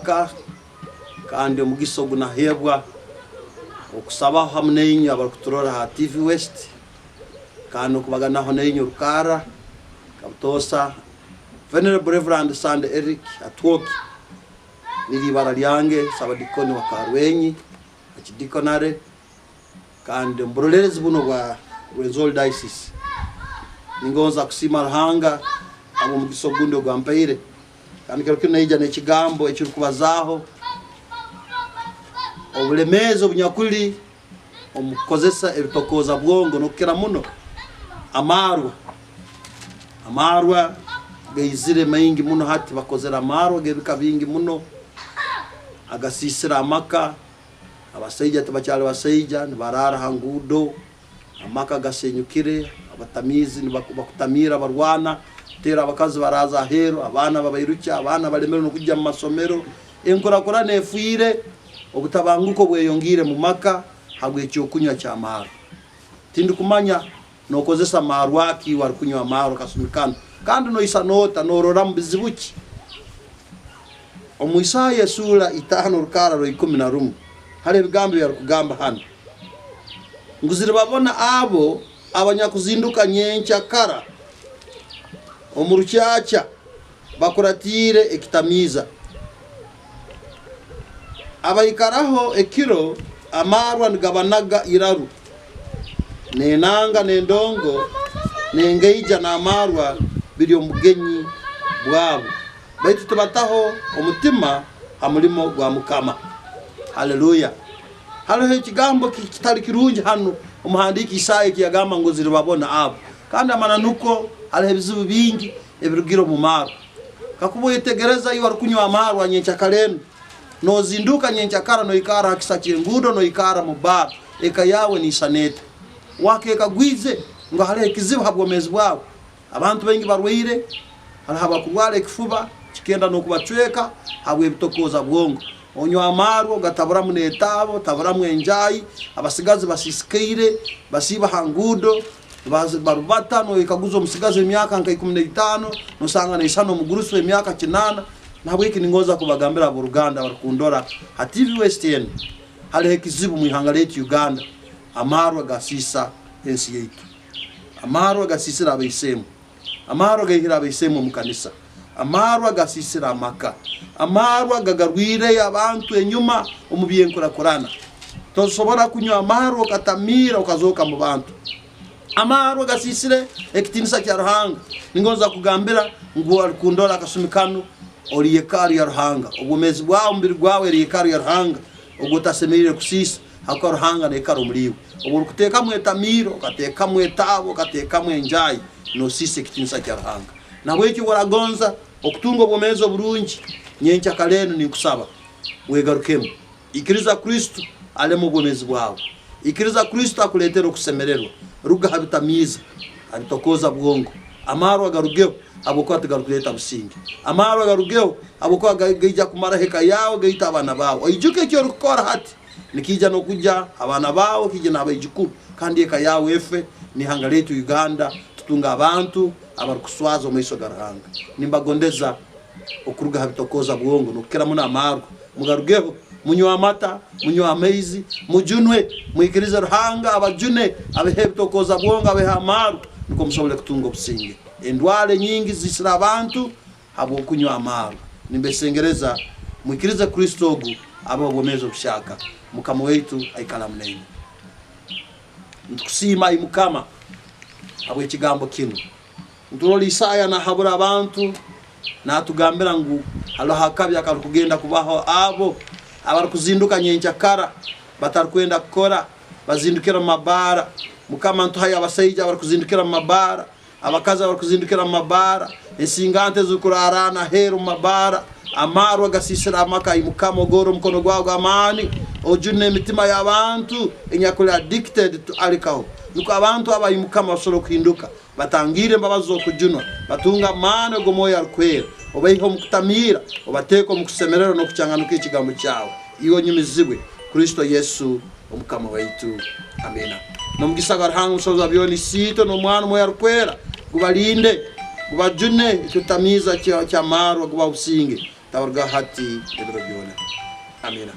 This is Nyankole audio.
Ka kandi omugisa ogu naheebwa okusabaho hamu nainywe abarukuturora ha TV West kandi n'okubaganaho nainywe orukarra nka butoosa. Venerable Reverand Sunday Eric Atwoki niryo ibara lyange, Sabadikoni wa Karwenyi Archdeaconry kandi omu buroleerezi bunu obwa Rwenzori Diocese. Ningonza kusiima Ruhanga habw'omugisa ogundi ogu ampaire. Kandi kiro kinu naija n'ekigambo ekirukubazaaho obulemeezi obunyakuli omu kukozesa ebitokooza bwongo n'okukira muno amaarwa. Amaarwa gaizire maingi muno hati, bakozere amaarwa g'ebika bingi muno agasiisire amaka, abasaija tibakyali basaija nibaraara ha nguudo. Amaka gasenyukire, abatamiizi nibakutamiira barwana, teera abakazi baraaza aheeru, abaana babairukya, abaana balemerwe n'okugya mu masomero. Enkurakurana efiire, obutabanguko bweyongiire mu maka habw'ekyokunywa ky'amaarwa. Tindikumanya nokozesa maarwa ki iwe arikunywa amaarwa kasumi kanu, kandi noisana ota, nororamu bizibu ki? Omu Isaaya esuura itaano orukaara rwa 11 hariho ebigambo ebi arikugamba hanu ngu ziribabona abo abanyakuzinduka nyenkya kara omu rukyakya bakuratiire ekitamiiza, abaikaraho ekiro amaarwa nigabanaga iraru, n'enanga n'endongo n'engaija n'amaarwa biri omu bugenyi bwabo. Baitu tibataho omutima ha mulimo gwa Mukama. Haleluya! Haroho ekigambo kitali kirungi hanu omuhandiiki Isaya eki yagamba ngu ziribabona abo. Kandi amananu ko haroho ebizibu bingi ebirugire omu maarwa. Kakuba oyetegereza iwe arukunywa amaarwa nyenkyakara enu, nozinduka nyenkyakara noikarra ha kisa ky'enguudo, noikarra mu bbaara, eka yaawe niisana eta? Wakekagwize ngu haroho ekizibu ha bwomeezi bwawe? Abantu baingi barwaire, haroho abakurwara ekifuba kikenda n'okubacweka habw'ebitokooza bwongo. Onywa amaarwa ogataburamu n'etaaba, otaburamu enjaayi, abasigazi basiisikaire, basiiba ha nguudo, barubata, noyekaguza omusigazi w'emyaka nka 15 nosanga naisana omugurusi w'emyaka kinaana. Nahabweki ningonza kubagambira ab'oruganda abarukundora ha TV West enu, haroho ekizibu omu ihanga lyaitu Uganda, amaarwa gasiisa ensi yaitu. Amaarwa gasiisire abaiseemu. Amaarwa gaihire abaiseemu omu kanisa. Amaarwa gasiisire amaka. Amaarwa gagarwireyo abantu enyuma omu by'enkurakurana. Tosobora kunywa amaarwa okatamiira okazooka mu bantu. Amaarwa gasiisire ekitiinisa kya Ruhanga. Ningonza kukugambira ngu arikundora akasumi kanu, ori yekaaru ya Ruhanga. Obwomeezi bwawe, omubiri gwawe eri yekaaru ya Ruhanga ogu otasemeriire kusiisa. Ahabw'okuba Ruhanga naikara omuri iwe. Obu orikuteekamu etamiiro, okateekamu etaaba, okateekamu enjaayi, noosiisa ekitiinisa kya Ruhanga. Nahabwekyo obu oragonza okutunga obwomeezi oburungi, nyenkyakara enu ninkusaba wegarukemu. Ikiriza Kristo aleme obwomeezi bwawe. Ikiriza Kristo akuleetere okusemererwa. Ruga ha bitamiiza, ha bitokooza bwongo. Amaarwa garugeho habw'okuba tigarikureeta businge. Amaarwa garugeho habw'okuba gaija kumaraho eka yaawe, gaite abaana baawe. Oijuke eki orikukora hati. Nikiija n'okuja abaana baawe, kiije n'abaijukuru, kandi eka yaawe efe, n'ihanga lyaitu Uganda tutunge abantu abarikuswaza omu maiso ga Ruhanga. Nimbagondeza okuruga ha bitokooza bwongo n'okukira muno amaarwa. Mugarugeho, munywe amata, munywe amaizi, mujunwe, mwikirize Ruhanga abajune, abehe ebitokooza bwongo, abehe amaarwa, nukwo musobole kutunga obusinge. Endwara enyingi ziisire abantu habw'okunywa amaarwa. Nimbesengereza mwikirize Kristo ogu abahe obwomeezi obuhyaka. Mukama waitu aikale hamu nainywe. Nitukusiima ai Mukama habw'ekigambo kinu. Niturora Isaya nahabura abantu natugambira ngu haroho akabi akarukugenda kubaho abo abarukuzinduka nyenkyakara batarukwenda kukora, bazindukira omu mabaara. Mukama ntuhayo abasaija abarukuzindukira omu mabaara. Abakazi abarukuzindukira omu mabaara, ensingante ezirikuraraana aheeru omu mabaara, amaarwa gasiisire amaka. Ai Mukama, ogorre omukono gwawe gw'amaani, ojune emitima y'abantu enyakuli addicted to alcohol, nukwo abantu abo, ai Mukama, basobole kuhinduka, batangiire embabazi z'okujunwa, batunge amaani ag'Omwoyo Arukwera, obaihe omu kutamiira, obateeke omu kusemererwa n'okukyanganuka ekigambo kyawe. Iwe onyumizibwe, Kristo Yesu. Omukama waitu. Amina. N'omugisa gwa Ruhanga Omusobozi wa byona, Isiitwe, n'Omwana, Omwoyo Arukwera, gubalinde, gubajune ekitamiiza ky'amaarwa, gubahe obusinge. Tabaruga hati ebiro byona. Amiina.